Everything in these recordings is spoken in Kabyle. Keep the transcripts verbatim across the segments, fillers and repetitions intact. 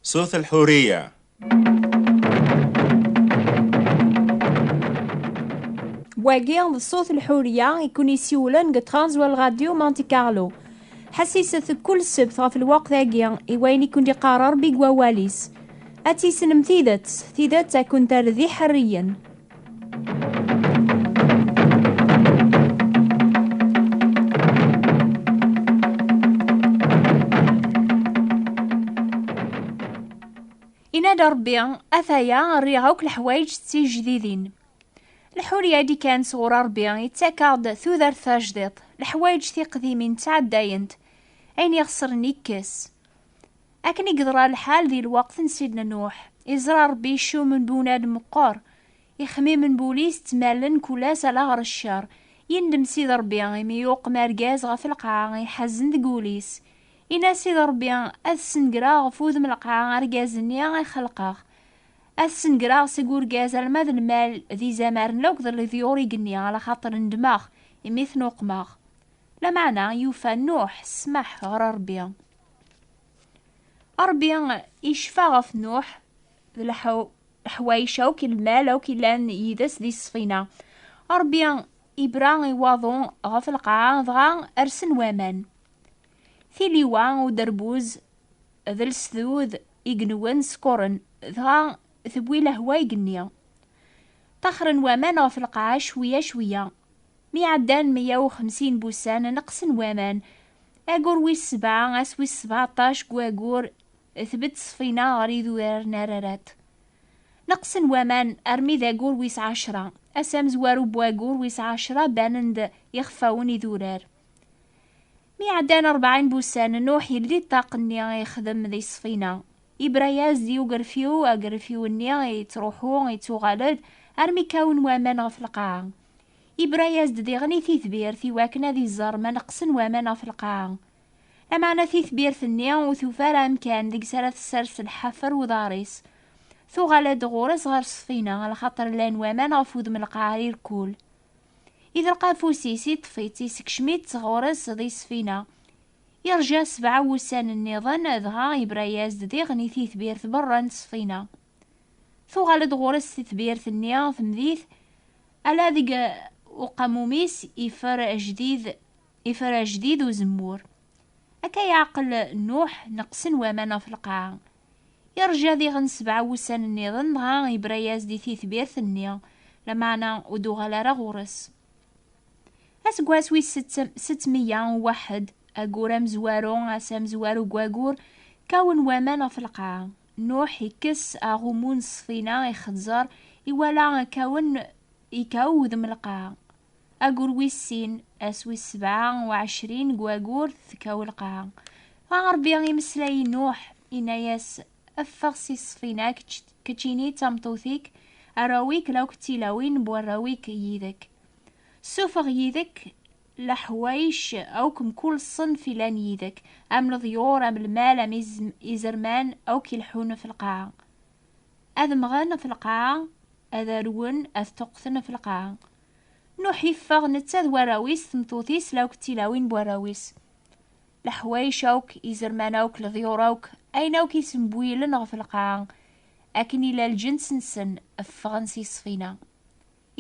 صوت الحرية. Wagi d Ṣṣut Lḥuriya i kun-isiwlen deg Transworld Radio Monte Carlo. Ḥassiset kul ssebt ɣef lweqt-agi i wayen i kun-d-iqqar Ṛebbi deg wawal-is. Ad tissnem tidet, tidet ad kun-terr d iḥerriyen. Inna-d Ṛebbi: "Ataya, rriɣ akk leḥwayeǧ d tijdidin." Lḥuriya d-ikkan sɣur Ṛebbi yettak-aɣ-d tudert tajdiṭ, leḥwayeǧ tiqdimin ttɛeddayent, ayen ixesren ikkes. Akken i yeḍra lḥal di lweqt n Sidna Nuḥ, iẓra Ṛebbi icum n bunadem meqqer, ixmim n wul-is ttmalen kul ass ala ɣer ccer. Yendem Sidi Ṛebbi imi yuqem argaz ɣef lqaɛa iḥazen deg wul-is. Inna Sidi Ṛebbi: "Ad snegreɣ ɣef wudem lqaɛa argaz-nni i xelqeɣ. Ad snegreɣ seg urgaz alma d lmal d izamaren akk d leḍyur igenni, ala xaṭer ndmeɣ imi ten-uqmeɣ." Lameɛna yufa Nuḥ ssmaḥ ɣer Ṛebbi. Ṛebbi icfa ɣef Nuḥ d leḥw-, leḥwayeǧ akk, lmal akk yellan yid-s di ṣṣfina. Ṛebbi ibra i waḍu ɣef lqaɛa, dɣa rsen waman. Tiliwa, uderbuz d lesdud igenwen skuren, dɣa tewwi lehwa igenni. Ṭaxren waman ɣef lqaɛa cwiya cwiya. Mi ɛeddan meyya u xemsin n wussan, neqsen waman. Agur wis sebɛa, ass wis sebɛeṭṭac n wagur, tbedd ṣṣfina ɣer idurar n Ararat. Neqsen waman armi d agur wis ɛecra. Ass amezwaru n wagur wis ɛecra, banen-d ixfawen idurar. Mi ɛeddan rebɛin n wussan, Nuḥ yeldi ṭṭaq-nni ixdem di ṣṣfina. Ibra-yas-d i ugerfiw, agerfiw-nni yettruḥu, yettuɣal-d, armi kkawen waman ɣef lqaɛa. Ibra-yas-d diɣen i titbirt i wakken ad iẓer ma neqsen waman ɣef lqaɛa. Lameɛna titbirt-nni ur tufi ara amkan deg-s ara tessers lḥafer uḍar-is. Tuɣal-d ɣur-s ɣer ṣṣfina, lxaṭer llan waman ɣef wudem lqaɛa irkul. Idelq afus-is, iṭṭef-itt, isekcem-itt ɣur-s di ṣṣfina. Irja sebɛa wussan nniḍen, dɣa ibra-yas-d diɣen i titbirt berra n ṣṣfina. Tuɣal-d ɣur-s titbirt-nni temdit, ala deg uqamum-is ifer ajdid, ifer ajdid uzemmur. Akka yeɛqel Nuḥ, neqsen waman ɣef lqaɛa. Irja diɣen sebɛa wussan nniḍen, dɣa ibra-yas-d i titbirt-nni, lameɛna ur d-uɣal ara ɣur-s. Aseggas wis sett, sett meyya u waḥed, agur amezwaru, ass amezwaru n wagur, kkawen waman ɣef lqaɛa. Nuḥ ikkes aɣummu n ṣṣfina, ixeẓẓer, iwala kkawen, ikkaw wudem lqaɛa. Agur wis sin, ass wis sebɛa u ɛecrin n wagur, tekkaw lqaɛa. Dɣa Ṛebbi imeslay i Nuḥ, inna-yas: "Ffeɣ si ṣṣfina, kečč, keččini d tameṭṭut-ik, arraw-ik, la akk d tilawin n warraw-ik yid-k. Ssufeɣ yid-k leḥwayeǧ akk mkul ṣṣenf ilan yid-k, am leḍyur, am lmal, am izm-, izerman, akk ileḥḥun ɣef lqaɛa. Ad mmɣen ɣef lqaɛa, ad rwen, ad ṭṭuqqten ɣef lqaɛa." Nuḥ iffeɣ, netta d warraw-is, tmeṭṭut-is, la akk d tilawin n warraw-is. Leḥwayeǧ akk, izerman akk, leḍyur akk, ayen akk isembwilen ɣef lqaɛa, akken ila lǧens-nsen, ffɣen si ṣṣfina.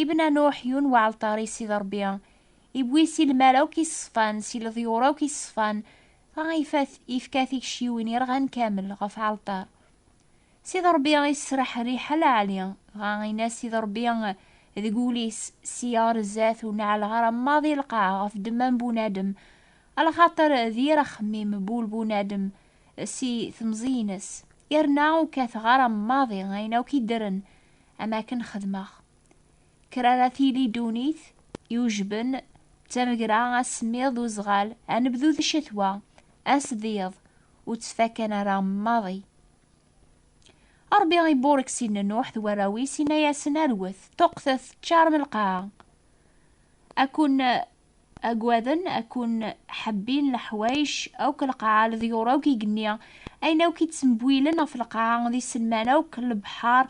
Ibna Nuḥ yiwen uɛalṭar i Sidi Ṛebbi, iwwi si lmal akk iṣṣfan, si leḍyur akk iṣṣfan, dɣa ifat-, ifka tikciwin irɣan kamel ɣef uɛalṭar. Sidi Ṛebbi israḥ rriḥa lɛali, dɣa inna Sidi Ṛebbi deg wul-is: "Sya ar zdat ur neɛleɣ ara maḍi lqaɛa ɣef ddemma n bunadem, alaxaṭer d yir axemmim n wul bunadem si temẓi-ines, yerna ur kkateɣ ara maḍi ayen akk iddren am akken xedmeɣ. Kra ara tili ddunit iwejben d tamegra, asemmiḍ d uzɣal, anebdu d ccetwa, ass d yiḍ, ur ttfakan ara maḍi." Ṛebbi iburek Sidna Nuḥ d warraw-is, inna-yasen: "Rwet, ṭṭuqqtet, ččarem lqaɛa. Ad kun-agaden, ad kun-ḥebbin leḥwayeǧ akk lqaɛa, leḍyur akk igenni, ayen akk ittsembwilen ɣef lqaɛa, d iselman akk n lebḥer,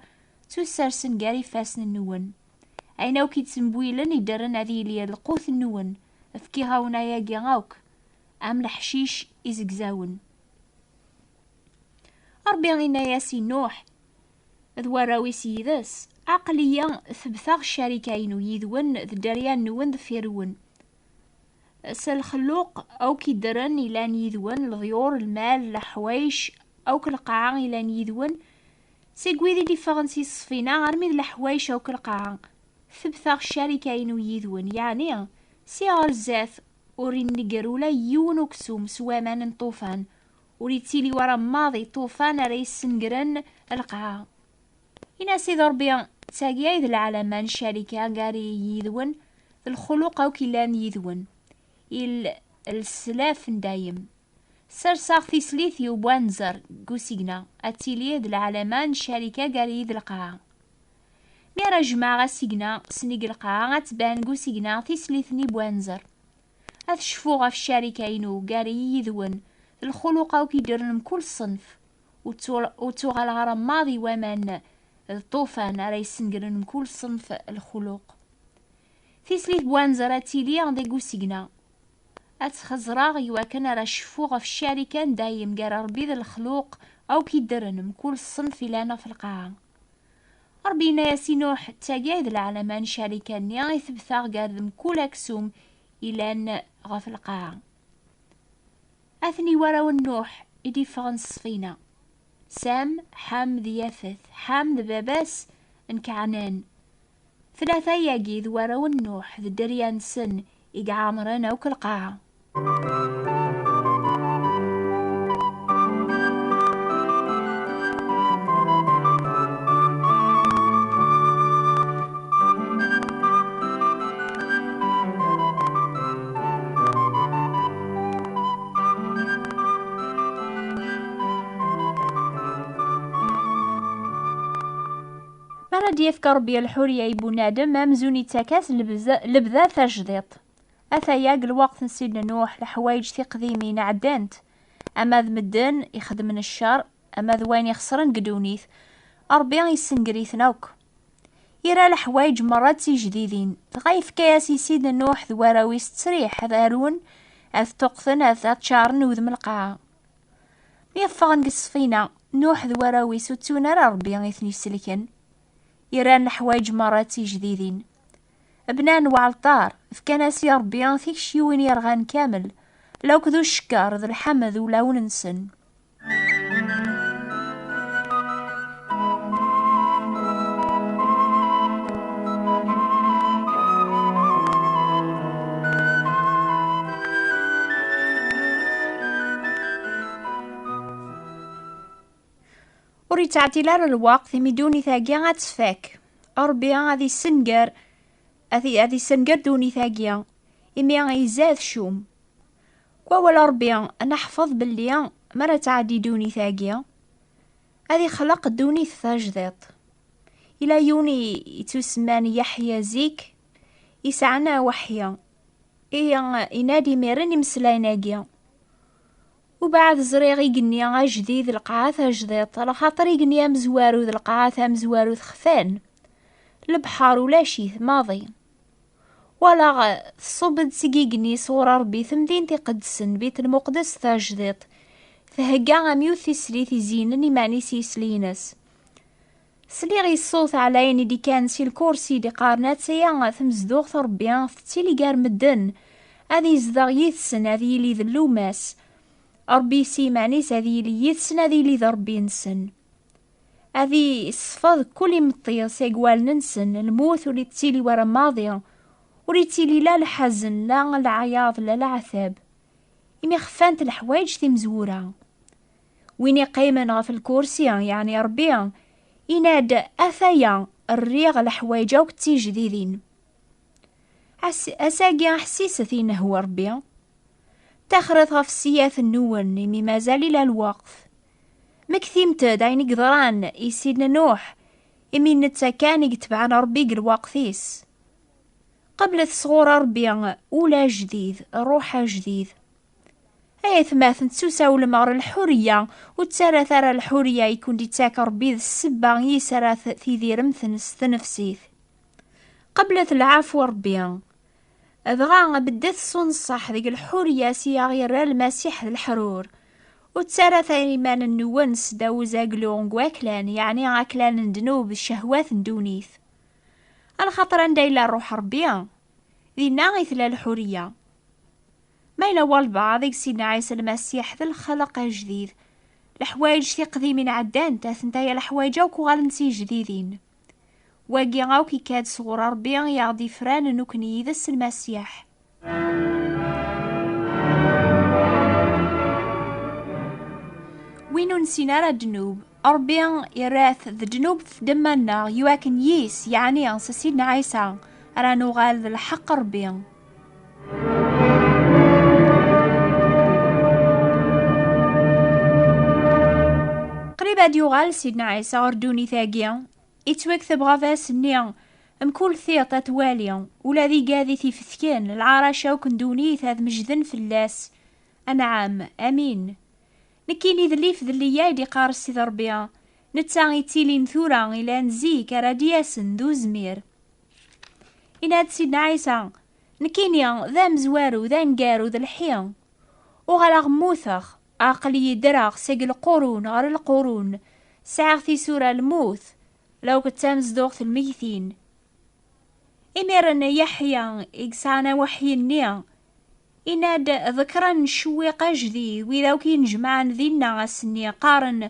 ttussersen gar ifassen-nwen. Ayen akk ittsembwilen iddren ad yili d lqut-nwen. Fkiɣ-awen ayagi akk, am leḥcic izegzawen." Ṛebbi inna-yas i Nuḥ d warraw-is yid-s: "Aql-iyi tebteɣ ccarika-inu yid-wen d dderya-nwen deffir-wen. S lxelluq akk iddren ilan yid-wen, leḍyur, lmal, leḥwayeǧ akk lqaɛa ilan yid-wen, seg wid i d-iffɣen si ṣṣfina armi d leḥwayeǧ akk lqaɛa. Tebteɣ ccarika-inu yid-wen, yeɛni si ɣer zdat ur inegger ula yiwen uksum s waman n ṭṭufan, ur ittili wara maḍi ṭṭufan ara yessengren lqaɛa." Ini-as i Ṛebbi: "D tagi ay d lɛalama n ccarika gar-i yid-wen, d lxuluq akk illan yid-wen, i l-, leslaf n dayem. Serseɣ tislit-iw n wanzer deg usigna, ad tili d lɛalama n ccarika gar-i d lqaɛa. Mi ara jemɛeɣ asigna, snig lqaɛa ad tban deg usigna tislit-nni n wanzer. Ad cfuɣ ɣef ccarika-inu gar-i yid-wen, d lxuluq akk iddren mkul ṣṣenf, ur ttu-, ur ttuɣaleɣ ara maḍi waman d ṭṭufan ara yessengren mkul ṣṣenf lxuluq. Tislit n wanzer ad tili deg usigna. Ad tt-xeẓreɣ iwakken ara cfuɣ ɣef ccarika n dayem gar Ṛebbi d lexluq akk iddren mkul ṣṣenf ilan ɣef lqaɛa." Ṛebbi yenna-yas i Nuḥ: "D tagi ay d lɛalama n ccarika-nni i tebteɣ gar d mkul aksum ilan ɣef lqaɛa." Atni warraw n Nuḥ i d-iffɣen s ṣṣfina: Sam, Ḥam d Yafet. Ḥam d baba-s n Keɛnan. Tlata-agi d warraw n Nuḥ, d dderya-nsen i iɛemren akk lqaɛa. Mi ara d-yefk Ṛebbi lḥuriya i bunadem, amzun ittak-as lebza-, lebda tajdiṭ. Ataya deg lweqt n Sidna Nuḥ, leḥwayeǧ tiqdimin ɛeddant, ama d medden ixeddmen ccer, ama d wayen ixeṣren deg ddunit, Ṛebbi yessenger-iten akk. Ira leḥwayeǧ merra d tijdidin, dɣa yefka-yas i Sidna Nuḥ d warraw-is ttesriḥ ad arun, ad ṭṭuqten, ad, ad ččaren udem n lqaɛa. Mi ffɣen deg ṣṣfina, Nuḥ d warraw-is ur ttun ara Ṛebbi i ten-iselken. Iran leḥwayeǧ merra d tijdidin. Bnan uɛalṭar, fkan-as i Ṛebbi tikciwin yerɣan kamel, lakked ucekker d lḥemd ulawen-nsen. Ur yettɛeṭṭil ara lweqt imi ddunit-agi ad tfak. Ṛebbi ad issenger, ad i-, ad issenger ddunit-agi, imi izad ccum. Deg wawal Ṛebbi, ad neḥfeḍ belli mi ara tɛeddi ddunit-agi, ad ixleq ddunit tajdiṭ. Yella yiwen i-, yettusemman Yeḥya Zik, yesɛan aweḥya. I, yenna-d imiren imeslayen-agi. Ubeɛd ẓriɣ igenni ajdid, lqaɛa tajdiṭ, lxaṭer igenni amezwaru d lqaɛa tamezwarut xfan. Lebḥer ulac-it maḍi. Walaɣ tṣubb-d seg igenni sɣur Ṛebbi temdint iqedsen, Bit Lmuqdes tajdiṭ, thegga am yiwet tislit izeynen iman-is i yisli-ines. Sliɣ i ṣṣut ɛlayen i d-ikkan si lkursi i d-iqqaren: "Attaya tmezduɣt n Ṛebbi tettili gar medden, ad izdeɣ yid-sen, ad yili d llumas. Ṛebbi s yiman-is ad yili yid-sen, ad yili d Ṛebbi-nsen. Ad isfeḍ kul imeṭṭi seg wallen-nsen, lmut ur ittili wara maḍi, ur ittili la lḥazen, la leɛyaḍ, la leɛtab." Imi xfant leḥwayeǧ timezwura. Win iqqimen ɣef lkursi, yeɛni Ṛebbi, yenna-d: "Ataya, rriɣ leḥwayeǧ akk d tijdidin." As-, ass-agi ḥsiset, inehhu Ṛebbi. Taxret ɣef ssiyat-nwen, imi mazal ila lweqt. Mektimt-d ayen i yeḍran i Sidna Nuḥ, imi netta kan i yetebɛen Ṛebbi deg lweqt-is. Qeblet sɣur Ṛebbi ul ajdid, ṛṛuḥ ajdid. Ay atmaten, tettusawlem ɣer lḥuriya, ur ttarrat ara lḥuriya i kun-d-ittak Ṛebbi d ssebba i s ara t-, tidiremt s tnefsit. Qeblet lɛafu Ṛebbi. Dɣa beddet s unṣaḥ deg lḥuriya s i aɣ-yerra Lmasiḥ d leḥrur. Ur ttarrat ara iman-nwen sdaw uzaglu n waklan, yeɛni aklan n ddnub d ccehwat n ddunit. Alaxaṭer anda yella Ṛṛuḥ Ṛebbi, dinna i tella lḥuriya. Ma yella walbeɛḍ deg Sidna Ɛisa Lmasiḥ d lxelq ajdid, leḥwayeǧ tiqdimin ɛeddant, atentaya leḥwayeǧ akk uɣalent d tijdidin. Wagi akk ikka-d sɣur Ṛebbi i aɣ-d-ifran nekkni yid-s Lmasiḥ. Win ur nessin ara ddnub, Ṛebbi irra-t d ddnub f ddemma-nneɣ, iwakken yis, yeɛni s Sidna Ɛisa, ara nuɣal d lḥeqq Ṛebbi. Qrib ad yuɣal Sidna Ɛisa ɣer ddunit-agi, ittwakteb ɣef ass-nni, mkul tiṭ ad twali, ula d igad i t-ifetken, lɛarac akk n ddunit ad mejden fell-as. Anɛam, amin. Nekkini d lif d lliya i d-iqqar Ssid Ṛebbi, netta ittilin tura, ilan zik, ara d-yasen d uzmir. Inna-d Sidna Ɛisa, nekkini d amezwaru, d aneggaru, d lḥi. Uɣaleɣ mmuteɣ, aql-iyi ddreɣ seg lqurun ɣer lqurun, sɛiɣ tisura lmut, la akked tamezduɣt lmegtin. Imiren Yeḥya i yesɛan aweḥyi-nni, inna-d ḍekren ccwiq ajdid, wid akk inejmaɛen dinna ass-nni, qqaren,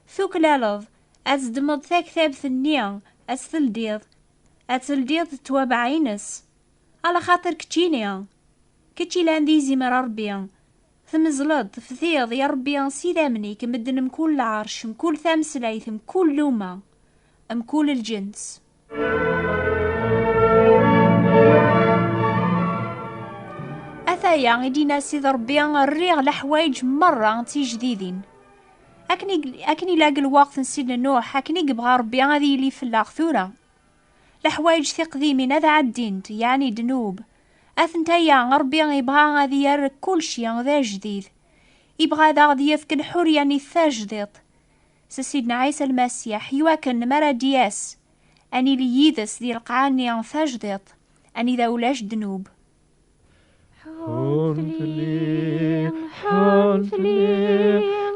tuklaleḍ, ad teddmeḍ taktabt-nni, ad tt-teldiḍ, ad teldiḍ d twabaɛ-ines. Alaxaṭer keččini, kečč ilan d izimer a Ṛebbi, tmeẓleḍ, tefdiḍ i Ṛebbi s idammen-ik medden mkul lɛerc, mkul tameslayt, mkul luma, mkul lǧens. Ataya i d-inna Ssid Ṛebbi, rriɣ leḥwayeǧ merra d tijdidin. Akken i, akken ila deg lweqt n Sidna Nuḥ, akken i yebɣa Ṛebbi ad yili fell-aɣ tura. Leḥwayeǧ tiqdimin ad ɛeddint, yeɛni ddnub. Atentaya, Ṛebbi ibɣa ad yerr kulci d ajdid. Ibɣa ad aɣ-d-yefk lḥurya-nni tajdiṭ s Sidna Ɛisa Lmasiḥ, iwakken mi ara d-yas, ad nili yid-s di lqaɛa-nni tajdiṭ, anida ulac ddnub. Ḥun fell-i, ḥun fell-i,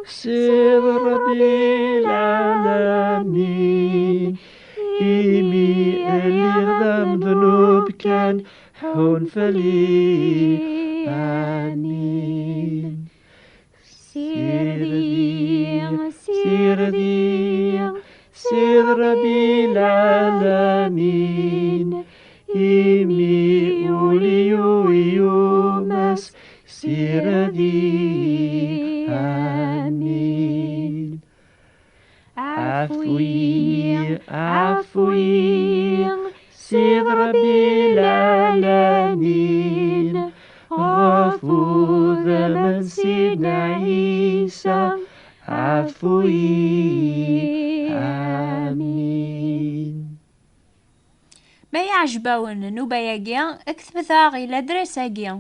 Ssid Ṛebbi lɛalamin, imi lliɣ d amednub kan, ḥun fell-i, amin. Sirdi, sirdi, Ssid Ṛebbi lɛalamin, imi ul-iw yumes, sirdi, amin. Ɛfu-yi, ɛfu-yi, Ssid Ṛebbi lɛalamin, ɣef udem n Sidna Ɛisa, ɛfu-yi. Amin. Ma iɛjeb-awen nnuba-agi, ktbet-aɣ i ladres-agi.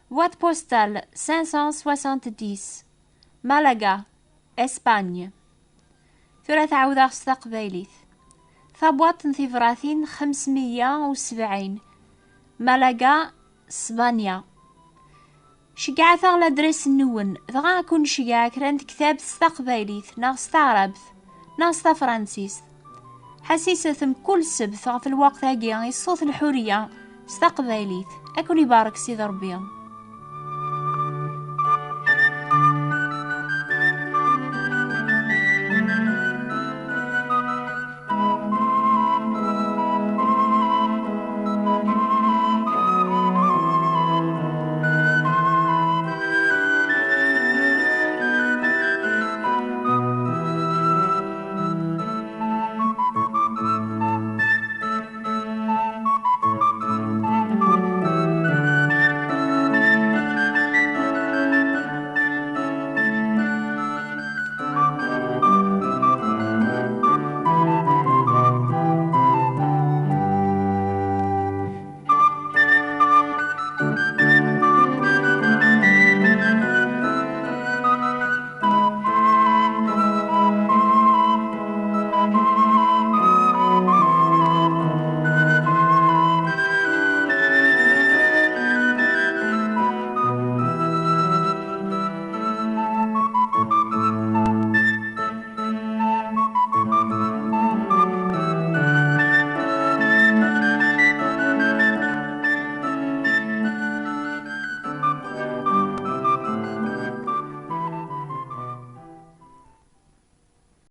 Boîte postale cinq cent soixante-dix, Malaga, Espagne. Tura ad ɛawdeɣ s taqbaylit. Tabwaṭ n tibratin xemsmeyya u sebɛin, Malaga, Spanya. Ceggɛet-aɣ ladres-nwen, dɣa ad ken-nceggeɛ kra n tektabt s taqbaylit, neɣ s taɛrabt, neɣ s tafransist. Ḥassiset mkul ssebt ɣef lweqt-agi i Ṣṣut Lḥuriya s taqbaylit. Ad ken-ibarek Sidi Ṛebbi.